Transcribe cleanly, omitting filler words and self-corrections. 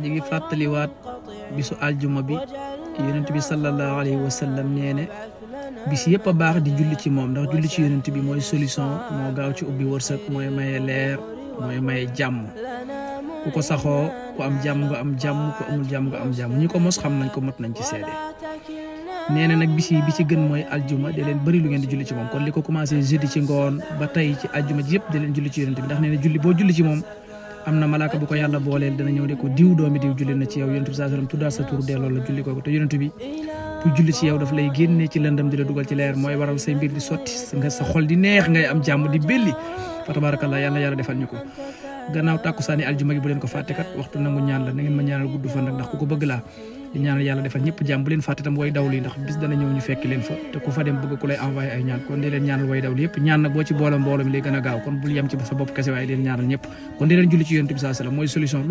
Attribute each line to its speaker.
Speaker 1: ñi ngi fàttaliwaat bisu aljuma bi yonent bi sallallahu alayhi wa sallam nee ne bis yëpp a baax di julli ci moom ndax julli ci yonent bi mooy solution moo gaaw ci ubbi wërsëg mooy maye leer mooy maye jàmm ku ko saxoo ku am jàmm nga am jàmm ku amul jàmm nga am jàmm ñi ko mos xam nañ ko mot nañ ci seede nee na nag bis yi bi ci gën mooy aljuma de leen bëri lu ngeen di julli ci moom kon li ko commencé jeudi ci ngoon ba tey ci aljuma ji yëpp de leen julli ci yonent bi ndax nee na julli boo julli ci moom am na malaaka bu ko yàlla booleel dana ñëw de ko diw doomi diw julli na ci yow yonent bi saa sallam tuddaal sa tur delloo la julli kooku te yonent bi bu julli ci yow daf lay génnee ci lëndëm di la dugal ci leer mooy waral say mbir di sotti nga sa xol di neex ngay am jàmm di belli fa tabarakallah yàlla defal ñu ko gannaaw tàkkusaani aljuma gi bu leen ko fàtte kat waxtu nangu ñaan la na ngeen ma ñaanal gudd fan nag ndax ku ko bëgg laa di ñaanal yàlla defal ñëpp jàmm bu leen fàtte tam way dawlu yi ndax bis dana ñëw ñu fekk leen fa te ku fa dem bëgg ku lay envoyé ay ñaan kon di leen ñaanal way dawlu yëpp ñaan nag boo ci boole mbooloo mi lay gën a gaaw kon bul yem ci sa bopp kese waaye leen ñaanal ñëpp kon di leen julli ci yonent bi sallallahu alayhi wasallam mooy solution